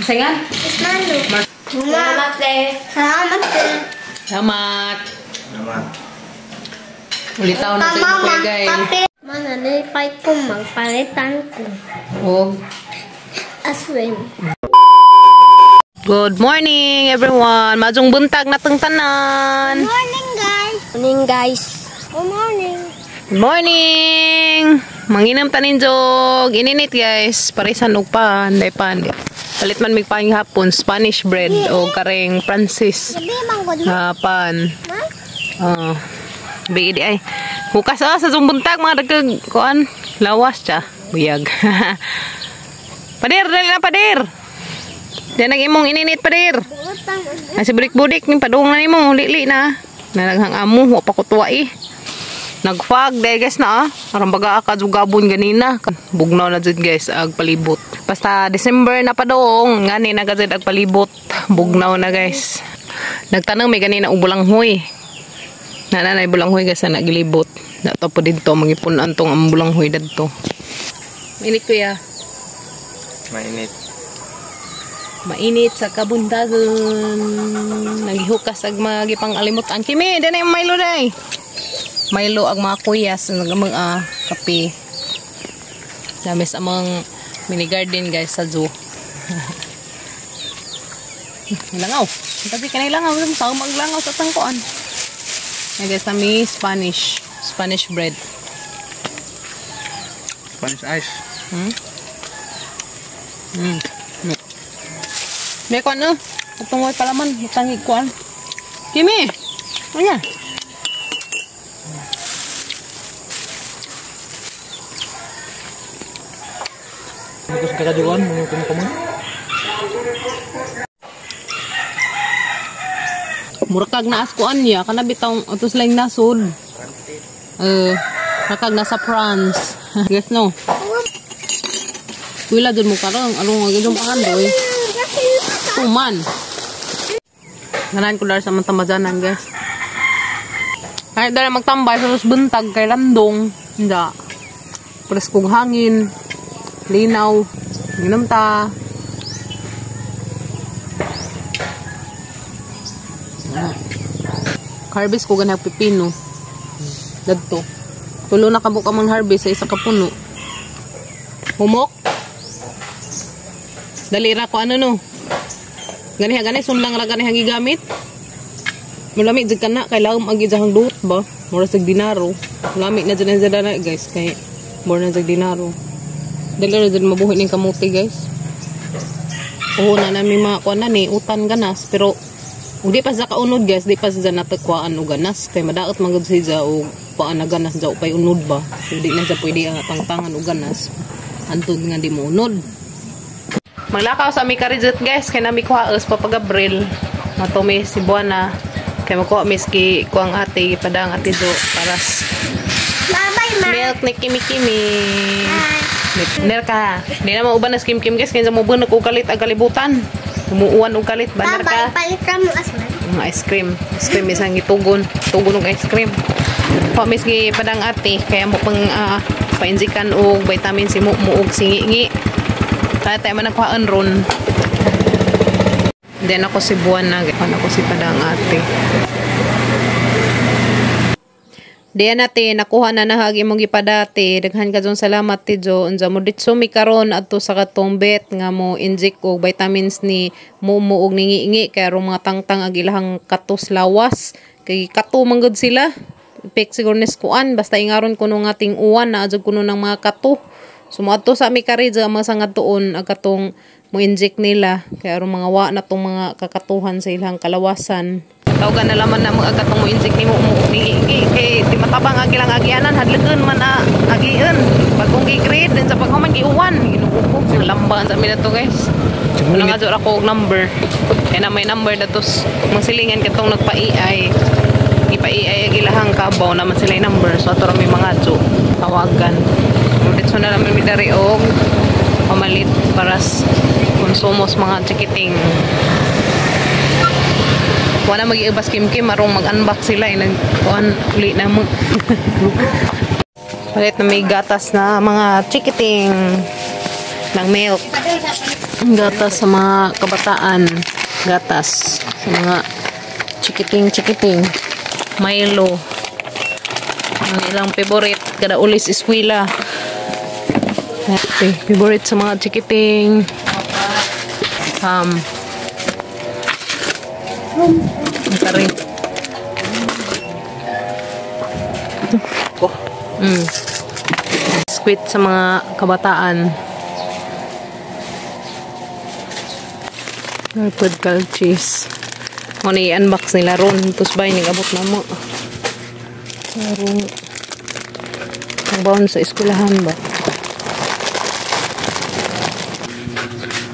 Sayangan? Marshmallow. Salamat eh. Salamat eh. Salamat. Salamat. Ulitaw na sa inyo, Kuya Gay. Manalipay ko, magpalitan ko. Og Aswin. Good morning, everyone. Majong buntag na tong tanan. Good morning, guys. Morning, guys. Good morning. Good morning. Manginam tanin jog. Ininit, guys. Parisan og pan, day pan. Palit man mig pan hapon, Spanish bread o kareng Francis. Pan. Oh. Bi di ay. Hukas sa buntag mga dagkag kuan lawas cha. Buyag. Pader, dali na pader. Diyan ang imong ininit pader. Ay si budik-budik ning padung na nimo, lili na. Nalaghang amo, wa pa ko tuwa eh. Nagfag dahil guys na ah. Aron baga ka jugabon ganina. Bugnaw na jud guys ag palibot. Basta December na padong, ngani na gud ag palibot. Bugnaw na guys. Nagtanong may ganina og bulanghoy. Nana na bulanghoy guys na nagilibot. Na to po didto mangipun-an tong ang bulanghoy dadto. Mainit kuya. Mainit. Mainit sa kabuntagon. Nagihukas ag mga gipang alimutan. Kimi, dili yung Milo day. Milo ang mga kuyas ng mga kape. Dami sa amang mini garden guys sa zoo. Langaw. Kasi kanay langaw, sa maglangaw sa tangkuan. Ay guys, nami Spanish bread. Spanish ice. May kuan no. Itong way palaman, itang kuan. Kimi. Ano? Gusto ka kajuan, mga kumukumo. Murakag na askuan niya, kana bitong atos lang nasod. Murakag nasa France. Guess no. Wila dun mo karong along ang iyong pangandoy. Tuman. Ganahan ko dahil sa mga tamajanan, guys. Kahit dahil magtambay sa buntag kay landong. Hindi. Preskong hangin. Linaw. Ginom ta. Harvest ko ganang pipino. Dadto. Tulo na kabuk amang harvest sa isa ka puno. Humok. Dali ra ko ano no. Ganiha gani sunlang ra ganiha gigamit. Mulami jud kana kay lawom ang gijahang duot ba. Mura sig dinaro. Mulami na jud na guys kay mura na jud dinaro. Dali ra jud mabuhi ning kamuti guys. Oo na nami mga kuan na ni utan ganas pero ug di pa sa kaunod guys, di pa sa natakwaan og ganas kay madaot man gud siya og paan na ganas daw pay unod ba. So di na sa pwede tangtangan og ganas. Antod nga di mo unod. Maglakaw sa mi karijot guys kay nami kuhaos Papa Gabriel. Matumi si Buana kay makuha miski kuang ate padang ate do paras. Bye ma. Milk ni Kimi Kimi. Ner ka. Di na mauban na Kim Kim guys kay sa mo bunag og kalit ang kalibutan. Umuuwan og kalit ba ner ka. Palit ka mo asman. Mga ice cream. Ice cream isang gitugon. Tugon og ice cream. Pa miski padang ate kaya mo pang painjikan og vitamin C mo og singi-ngi. Kaya tayo man nagkuhaan ron. Then ako si Buana. Ako si Padang ate. Diyan natin, nakuha na nahag imong gipadati. Daghan ka dyan salamat ti Jo. Unsa mo ditso mi karon adto sa katong bet nga mo inject og vitamins ni Momo og ningiingi kay aron mga tangtang ag ilahang katos lawas. Kay kato man gud sila. Pek siguro nis kuan basta ingaron kuno nga ting uwan na adjud kuno ng mga kato. So moadto sa mi kari dyan mga sangad tuon ag katong mo inject nila kay aron mga wa na tong mga kakatuhan sa ilang kalawasan. Tawgan na laman na mga katong mo inject nimo mo ningi kay di matabang ang ilang agianan hadlokon man na agian bagong gi-grade din sa paghuman giuwan Ginoo ko lamban sa mi to guys. Wala nga jud ako og number. Kay na may number datos masilingan katong nagpa-AI. Ipa-AI ang ilahang kabaw naman sila yung number so ato ra may mga jo tawagan. Dito na naman mi dari og pamalit para konsumos mga chikiting. Wala mag-iubas Kim-Kim marong mag-unbox sila eh nagkuan uli na mo. Palit na may gatas na mga chikiting. Ng milk. Gatas sa mga kabataan. Gatas sa mga chikiting-chikiting. Milo. Ang ilang favorite. Kada ulis eskwela. Okay, favorite sa mga chikiting. Ang Squid sa mga kabataan. Pud cheese. Mo ni i-unbox nila ron. Tapos bay nag-abot na mo. Karong ang baon sa eskwelahan ba?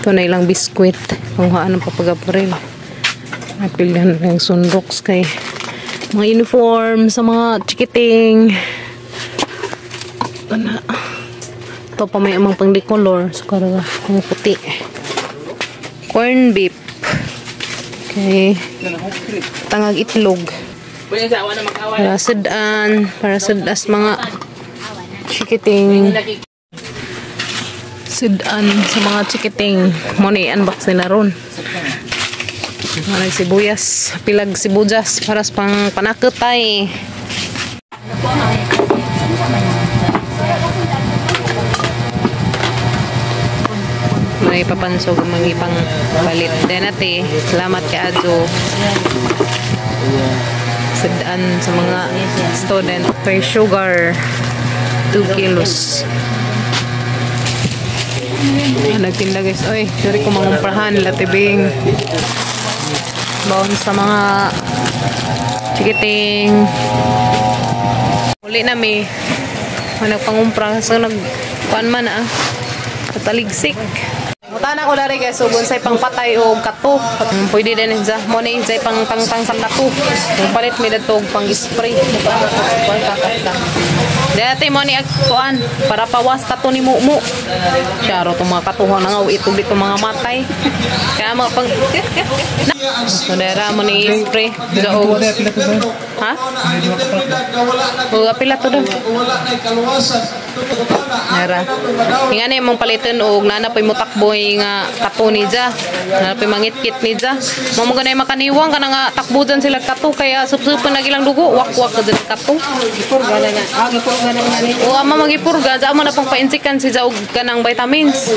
Ito na ilang biskwit. Kung ano papagapril. Napilihan na yung sundoks kay mga uniform sa mga chikiting. Ito na. Ito pa may amang pang decolor. So, karaga, ang puti. Corn beef. Okay. Tangag itlog. Para sudan. Para sudas mga chikiting. Sudan sa mga chikiting. Mo ni unbox nila ron. Mga sibuyas. Pilag sibuyas. Para sa pang panakutay. May papansog ang mga ipang palit. Then ate, salamat kay Adjo. Sudan sa mga student. Per sugar, 2 kilos. Nagtinda guys. Oy, sorry ko mangumprahan. Latibing. Baon sa mga chikiting. Uli na mi. Nagpangumpra. So nagkuan man ah. Pataligsik. Mutana ko dari guys, so unsay pangpatay og kato. Pwede din sa mo ni unsay pangtangtang sa kato. Kung palit mi dadto og pang-spray. Dati mo ni kuan para pawas kato ni Mumu. Charo tong mga katuhan nga itog dito mga matay. Kaya mga pang so dera mo ni spray. Gaog. Ha? Og apila to daw. Nara. Nga na imong paliton og nana poy mutakboy nga kato ni ja. Nana poy mangitkit ni ja. Mo mo ganay makaniwang kana nga takbo dyan sila kato kaya supsupon na ilang dugo wak-wak ka dyan kato. Gipurga na nga. Ah, gipurga na nga ni. O ama magipurga ja mo na pang painsikan si ja og kanang vitamins.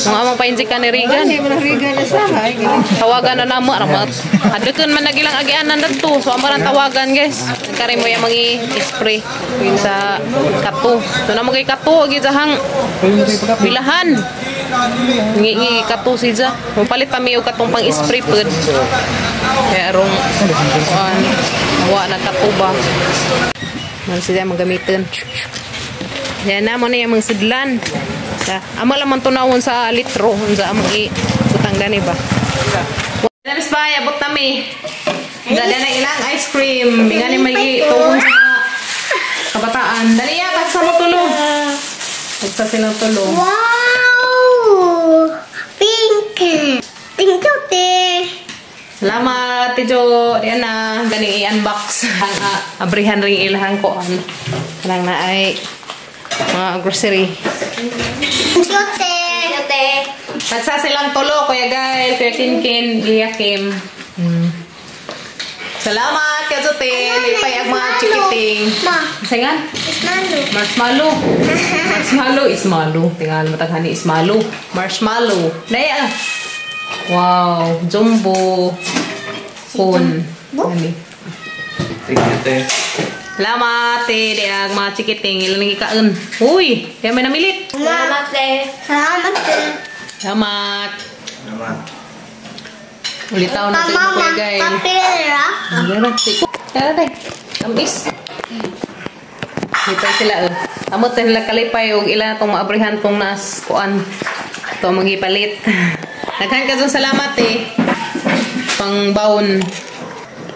Mga amang painsikan ni Regan. Ay, mga Regan na sa hay. Tawagan na namo ramat. Adukon man nagilang agianan dadto. So amo rang tawagan guys. Kare mo yung mga spray sa kato. So na mo kay kato gi jahang bilahan. Ngi kato si ja. Mupalit pa mi og katong pang spray pud. Kaya arong kuan wa na kato ba. Man sila magamiton. Yan na mo na yung mga sidlan. Amo lang man tunawon sa litro unsa among i butang gani ba. Dalis ba abot na mi. Dali na ilang ice cream. Bingani may tuon sa mga kabataan. Dali ya, tagsa mo tulog. Tagsa silang tulog. Wow! Pink! Thank you, te. Salamat, Tijo. Yan na. Ganing i-unbox. Abrihan rin ilahang ko. Kanang na ay mga grocery. Thank you, te. Tagsa silang tulo, Kuya Gael, Kuya Kinkin, Iya Kim. Salamat, Kuya Jote. Lipay ang mga chikiting. Ma. Singan? Ismalo. Marshmallow. Marshmallow. Ismalo. Tingnan mo taghani ismalo. Marshmallow. Daya. Wow. Jumbo. Cone. Dali. Thank you, te. Salamat, te. Diag mga chikiting. Ilan ang ikaon. Uy! Kaya may namilit. Salamat, te. Salamat, te. Salamat. Salamat. Ulitaw na sa inyo, Kuya Gael. Papira. Tara, te. Tamis. Lipay sila, oh. Amot na sila kalipay og ila na itong maabrihan tong nas kuan. Ito magipalit. Naghan ka dyan salamat, eh. Pangbaon.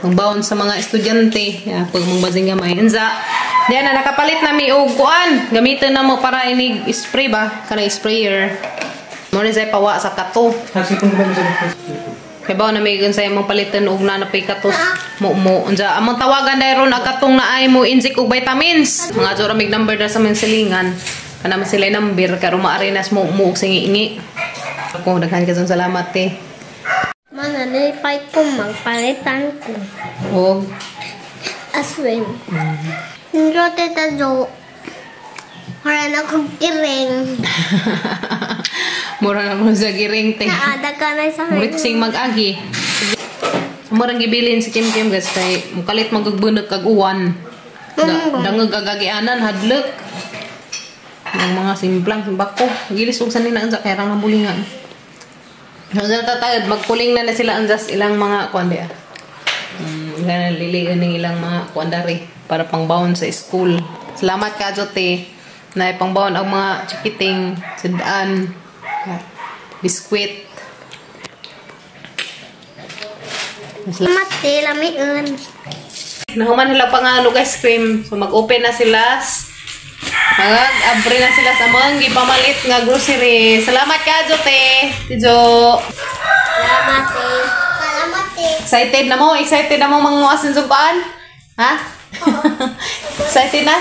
Pangbaon sa mga estudyante. Ya, pag mong basing gamay. Inza. Diyan na, nakapalit na mi og kuan. Gamitin na mo para inig spray ba? Kanang sprayer. Mo ni say pawa sa kato. Kay ba na may unsay among palitan og nanapay katos mo mo unsa among tawagan dai ron ang katong naay mo inject og vitamins. Mga jora mig number da sa among silingan. Kana man sila number karon maari nas mo mo og singi. Ako daghan ka salamat, te. Manalipay ko magpalitan ko. Og Aswin. Thank you, Tita Jo. Wala na akong kiring. Mura na mo sa giring, te. Naada ka na sa Murit sing mag-agi. Murang gibilin si Kim Kim, guys, kay mukalit magagbunok kag uwan. Dangag kagagianan hadlok. Ang mga simplang simbako. Gilis og sanin na unsa kay rang nabulingan. Unsa tatagad magkuling na na sila anjas ilang mga kuan diya. Ilang lilian ning ilang mga kuan dari para pangbaon sa school. Salamat ka te. Na pangbaon ang mga chikiting, sidaan, biskwit. Salamat, te. Lamiun. Nahuman nila pangano ice cream. So mag-open na sila. Mag-abre na sila sa mga gipamalit nga grocery. Salamat ka, Jo, te. Jo. Salamat, te. Salamat, te. Excited na mo? Excited na mo manguasin sumpaan? Ha? Excited na?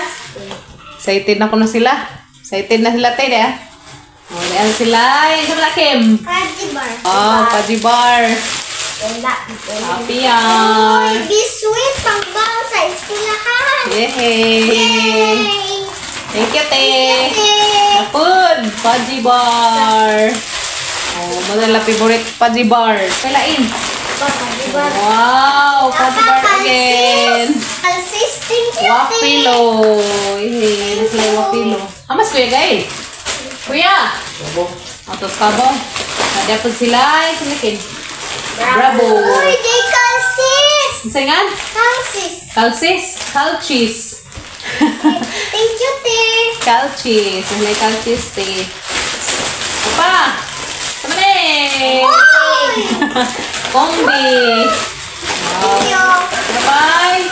Excited na ko na sila. Excited na sila, te. Ah. O, ayan sila. Ayan sila, Kim. Paji bar. Oh, Paji bar. Happy yan. Uy, biswit pangbaon sa eskwelahan. Yay! Yay! Thank you, te. Yay! Apod, Paji bar. Oh, manala favorite Paji bar. Kailain. Paji bar. Wow, Paji bar again. Kalsis, thank you, te. Wapilo. Eh, sila wapilo. Amas kuya gay. Kuya. Atos kabo. Nadapod sila. Sila kin. Bravo. Uy, di kalsis. Unsa nga? Kalsis. Kalsis, kalchis. Thank you, te. Kalchis. May kalchis, te. Opa! Tama na eh! Uy! Kombi! Thank you. Bye-bye!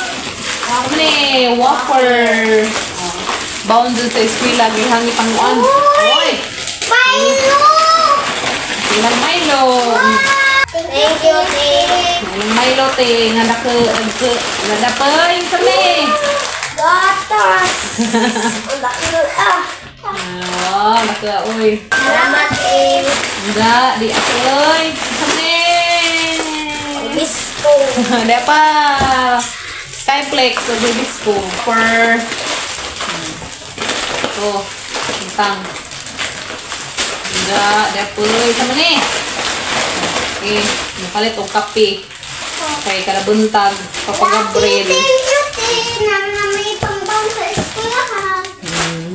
Tama na eh! Whopper! Bound dun sa eskwela. Gihangi panguan. Uy! Milo! Ilang Milo! Thank you, te. Ilang Milo, te. Nga naka, nagka, nadapay sa me! Gatas. Ang dami ah. Ah, naka, uy. Salamat, te. Enggak, di ako, oy. Kami. Bisko. Di pa. Skyflex, o disco. For, ito, intang. Enggak, di pa, oy. Sama ni. Okay, napalit og kape. Kay kalabuntag, Papa Gabriel. Thank you, te. Nang may pangbaon sa eskwelahan.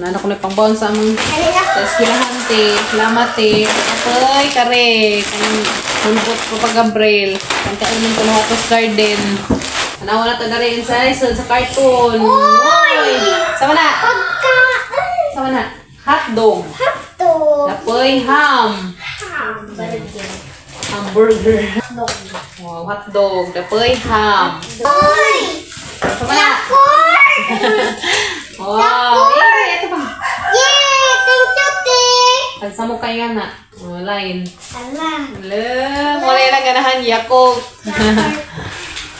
Nano ko na pangbaon sa among Halika. sa eskwelahan, te. Salamat, te. Apoy, kare. Kanang hulbot, Papa Gabriel. Kantaan ng Tuluhatos Garden. Anawa na ito na rin sa cartoon. Uy! Sama na. Pagkain. Sama na. Hotdog. Hotdog. Apoy, ham. Hamburger. Hamburger. Wow, hotdog. Dapoy, ham. Uy! Sama na. Corn! Wow. Eh, ito pa. Yay! Thank you, te! Pansa mo kaya na. Oh, line. Ala. Ala, wala lang ganahan. Yakog.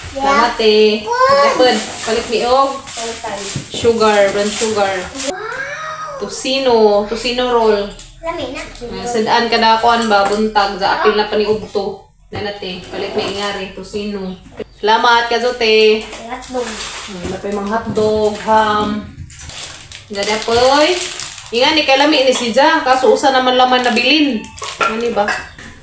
Salamat, eh. Dapat, palit mi og sugar, brown sugar. Wow! Tocino, tocino roll. Lami na. Sadaan kada kuan ba buntag sa apil na paniudto. Nanate, palit mi ingari tocino. Salamat kazote. Hotdog. Wala pa yung mga hotdog, ham. Gada poy. Inga ni kay lami ni si Ja, kaso usa naman laman nabilin. Ani ba?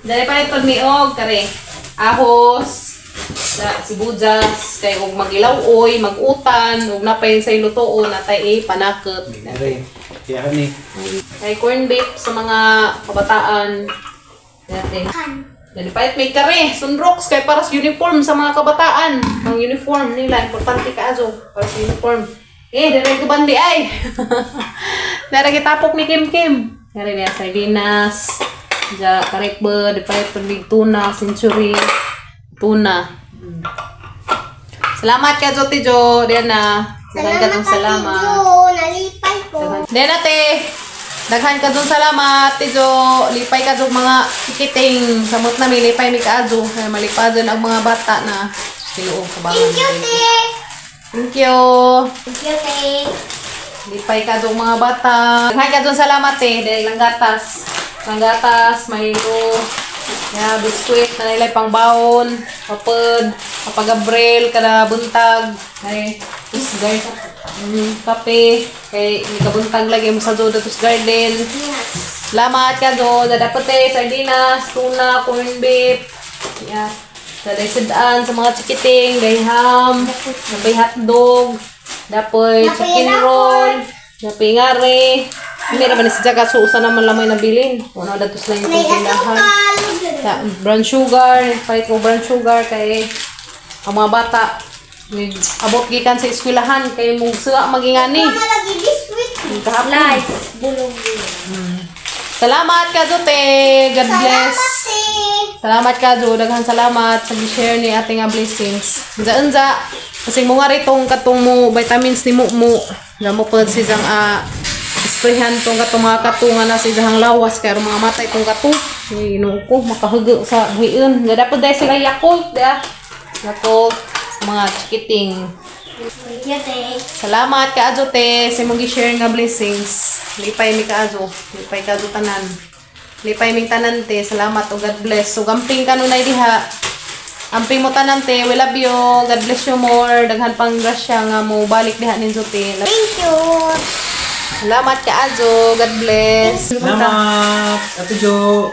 Dali pa ito miog kare. Ahos, sa sibuyas, kay og magilaw oy, magutan, ug napay sa lutoon natay eh, panakot. Dire. Kaya ni. Kay corn beef sa mga kabataan. Dati. Dali pa may kare, sunrocks kay para sa uniform sa mga kabataan. Ang uniform nila importante kaayo para sa uniform. Eh, dire ko bandi ay. Dara gitapok ni Kim Kim. Dere niya sardinas, ja karekbe, di pa ito tuna, century, tuna. Salamat ka, Jote Jo. Diyan na. Daghan ka dong Salamat, salamat. Ate Jo. Nalipay ko. Diyan na, te. Daghan ka dong salamat, Te Jo. Lipay ka dong mga tikiting. Samot na may lipay mi kaadyo. Kaya malipadan ang mga bata na. Tinuog ka ba? Thank you, te. Thank you. Thank you, te. Lipay ka dong mga bata. Daghan ka dong salamat eh. Dahil lang gatas. Lang gatas, Milo. Ya, biskuit na nilay pang baon, papad, papagabrel, kada buntag. Ay, tus guys, kape, kay ni kabuntag lagi mo sa Joda tus garden. Yes. Salamat ka do, dapat eh, sardinas, tuna, corned beef. Yeah. Daday sidan sa mga chikiting, day ham, dapoy hotdog, dapoy Dapoy chicken rapor. roll, dapoy ngare. Meron ba ni si Jaga so usa naman lamay nabilin. Wala datos lang yung May tindahan. asukal. Sa brown sugar, palit ko brown sugar kay ang mga bata ni abot gikan sa eskwelahan kay mong suwa magingani. Mga lagi biscuit. Kahapon. Slice. Bulong-bulong. Salamat ka te. God bless. Salamat, te. Salamat ka Daghan salamat sa gi-share ni ating nga blessings. Unza unza. Kasi mo nga ritong katong mo vitamins ni Mumu. Na mo pod si jang sprayhan tong katong mga kato nga na sa iyang lawas kay aron mga matay tong kato. Ni Ginoo ko makahugo sa buhion. Nga dapat dahil sila Yakult da. Yakult mga chikiting. Thank you, te. Salamat ka te sa imong gi-share nga blessings. Lipay mi kaayo. Lipay kaayo tanan. Lipay ming tanan te. Salamat o God bless. So gamping kanunay diha. Amping mo tanan te. We love you. God bless you more. Daghan pang grasya nga mo balik diha ninyo te. Thank you. Salamat kaayo. God bless. Salamat, Ate Jo.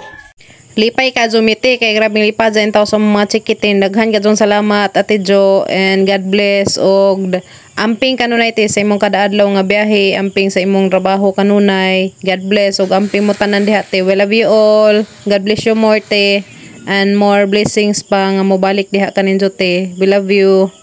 Lipay ka Jumiti kay grabe lipa dyan tao sa mga chikitin. Daghan ka dyan salamat Ate Jo and God bless og amping kanunay te sa imong kada adlaw nga biyahe, amping sa imong trabaho kanunay. God bless og amping mo tanan diha te. We love you all. God bless you more te and more blessings pa nga mobalik diha kaninyo te. We love you.